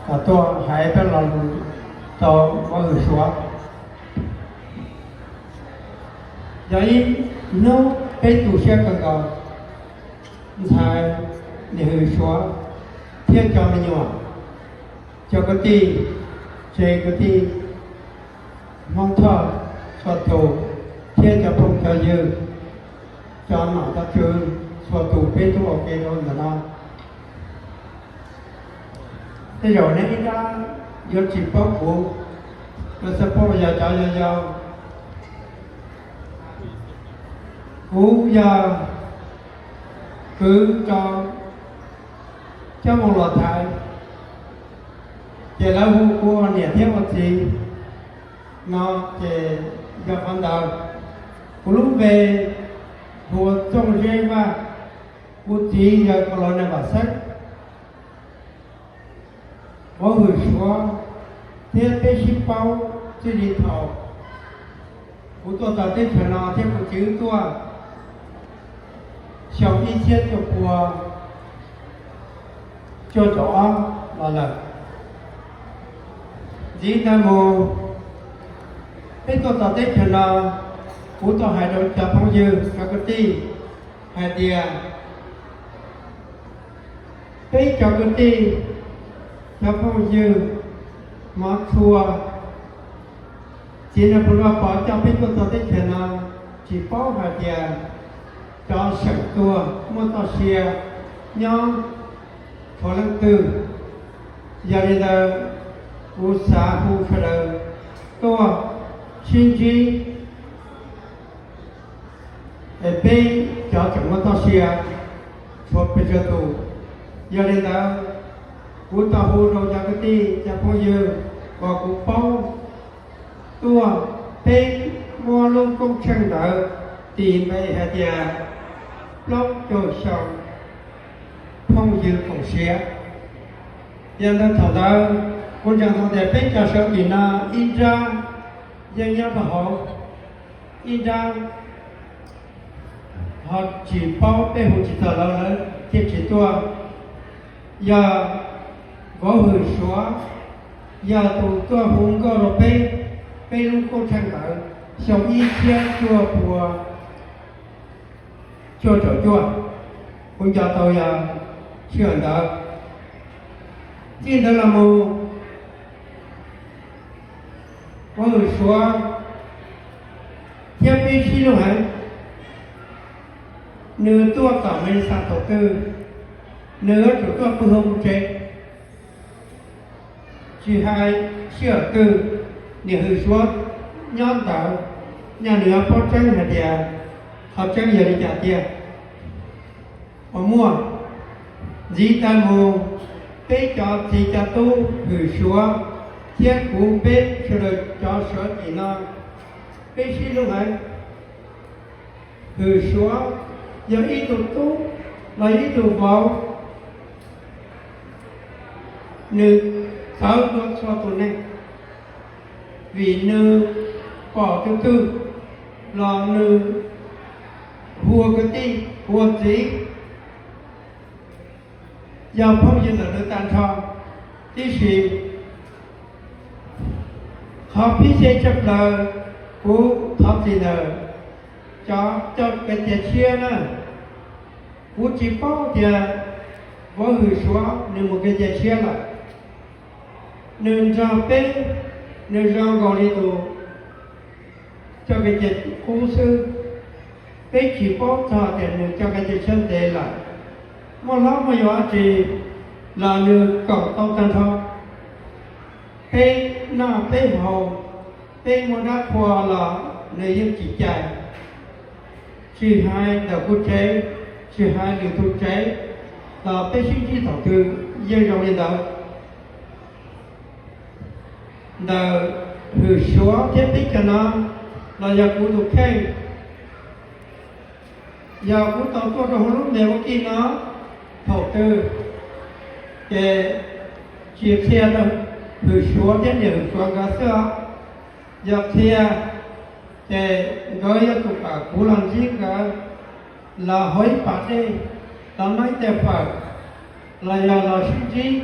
Tuaj hais peb lo lus rau Vauv Hwm Suav. Yog ib hnub peb tu siab kawg nkaus ntxhais niam Hwm Suav thiab cov me nyuam, cov kwv tij, tsev kwv tij, Hmoob Thoj, txhua tus, thiab cov phooj cov ywg, cov nom cov tswv, txhua tus peb tuaj ua ke rau ntawm no. Tej zaum nej ib rab yuav tsis paub kuv, yuav xav paub yog cov yau yau. Kuv yog kwv rau Cob Moos Los Thaiv, ces lawv hu kuv ua niam thiab ua txiv no, ces yog qhov ntawd. Kuv lub npe hu ua Txooj Zeb Vaj, kuv txiv yog Kos Los Nais Vam Xeeb. Vauv Hwm Suav thiab peb sib paub txij li thaum kuv tuaj txog teb chaws no thiab kuv txiv wb tuaj xyoo ib txhiab cuaj pua cuaj caum ob los lawm. Ntxiv ntawd mus, peb tuaj txog teb chaws no, kuv tau hais rau cov phooj ywg cov kwv tij hais tias peb cov kwv tij, cov phooj ywg, hmov tshua, txiv Nais Phoo Vaj Pov coj peb tuaj txog teb chaws no, tsis paub hais tias cov seem tuag muaj txoj sia nyob qhov leej twg. Yog li ntawd, kuv xav hu sawv daws tuaj sib ntsib es peb cov tseem muaj txoj sia tshuav pes tsawg tus. Yog li ntawd, kuv tau hu rau cov kwv tij cov phooj ywg uas kuv paub tuaj, peb muab lub koob tsheej ntawd tis npe hais tias plaub caug xyoo phooj ywg koom siav. Yog ntawd thaum ntawd kuv ntseeg tau tias peb cov sawv tim no ib nrab yeej nyob rau hauv, ib nrab ho tsis paub, peb hu tsis txog lawv, lawv thiaj tsis tuaj. Yog Vauv Hwm Suav yog tus tuaj hu nkauj rau peb, peb lub koob tsheej ntawd xyoo ib txhiab cuaj pua cuaj caum cuaj, kuv nco tau yog sij hawm ntawd. Txij ntawd los mus, Vauv Hwm Suav thiab peb sib hlub heev. Nws tuaj tom Mes Lis Xas thaum twg, nws yuav tsum tuaj pw hauv kuv tsev. Tsis hais sij hawm twg, niam Hwm Suav nyob ntawd, nyaj nws yuav paub tseeb hais tias qhov tseeb yog li cas tiag. Uas muaj, ntxiv ntawd mus, peb cov txiv cov tub Hwm Suav thiab kuv, peb sawv daws cov sawv tim no, peb sib hlub heev. Hwm Suav yog ib tug tub los ib tug vauv, nws txawv dua txhua tus neeg, vim nws pom tus twg los nws hu ua kwv tij, hu ua txiv, yog phooj ywg ntawm nws tag nrho. Tiam sis qhov pib xyeeb tshaj plaws, kuv thov txim ntawm cov coj kev cai tshiab na, kuv tsis paub tias Vauv Hwm Suav nws mus kev cai tshiab lawm. Nws nrog peb, nws zoo nkaus li tus coj kev cai qub xwb. Peb tsis paub txog tias nws coj kev cai tshiab ntev lawm, muaj hlob muaj yau dab tsi los nws koom tau tag nrho. Peb noj peb haus, peb muaj dab qhua los nws yeej tsis cais. Tsis hais ntawm kuv tsev, tsis hais lwm tus tsev, los peb sib ntsib thaum twg yeej zoo li ntawd. Ntawm Hwm Suav thiab peb cov no, los yog kuv tus kheej, yog kuv tau tuaj rau hauv lub npe ua ke no thaum twg, ces tsis qhia rau Hwm Suav thiab niam Hwm Suav nkawd xwb os. Yog qhia, ces nkawd yuav tsum kom kuv los ntsib nkawd, los hauv ib pas dej, los noj ib tais fawm, los yog los sib ntsib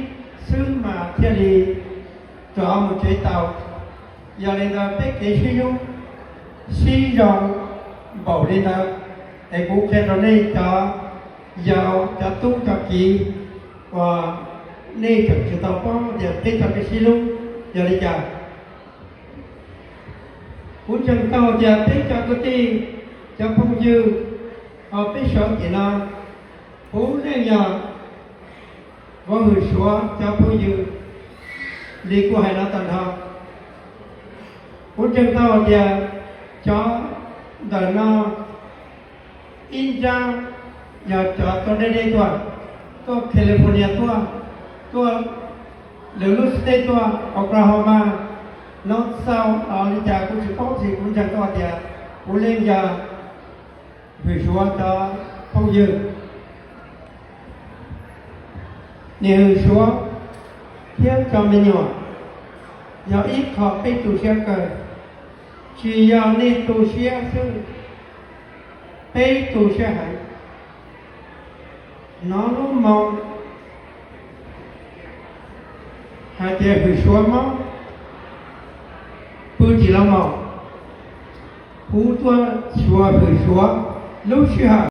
xwb mas thiaj li rov mus tsev tau. Yog li ntawd peb kev sib hlub sib zoo npaum li ntawd, es kuv qhia rau nej cov yau cov tub cov kiv uas nej tseem tsis tau paub tias peb cov kev sib hlub yog li cas. Kuv ntseeg tau tias peb cov kwv tij, cov phooj ywg, ho peb sawv tim no puv leej yog vauv Hwm Suav cov phooj ywg li kuv hais no tag nrho. Kuv ntseeg tau tias cov ntawm no ib nrab yog cov tuaj deb deb tuaj, tuaj California tuaj, tuaj lwm lub state tuaj, Oklahoma, Arkansas, li cas kuv tsis paub, tab sis kuv ntseeg tau tias puv leej yog Hwm Suav cov phooj ywg. Niam Hwm Suav thiab cov me nyuam yog ib qho peb tu siab kawg, tsis yog nej tu siab xwb, peb tu siab heev. Hnov lub moo hais tias Hwm Suav mob, pw tsis los mus, kuv tuaj xyuas Hwm Suav lub sij hawm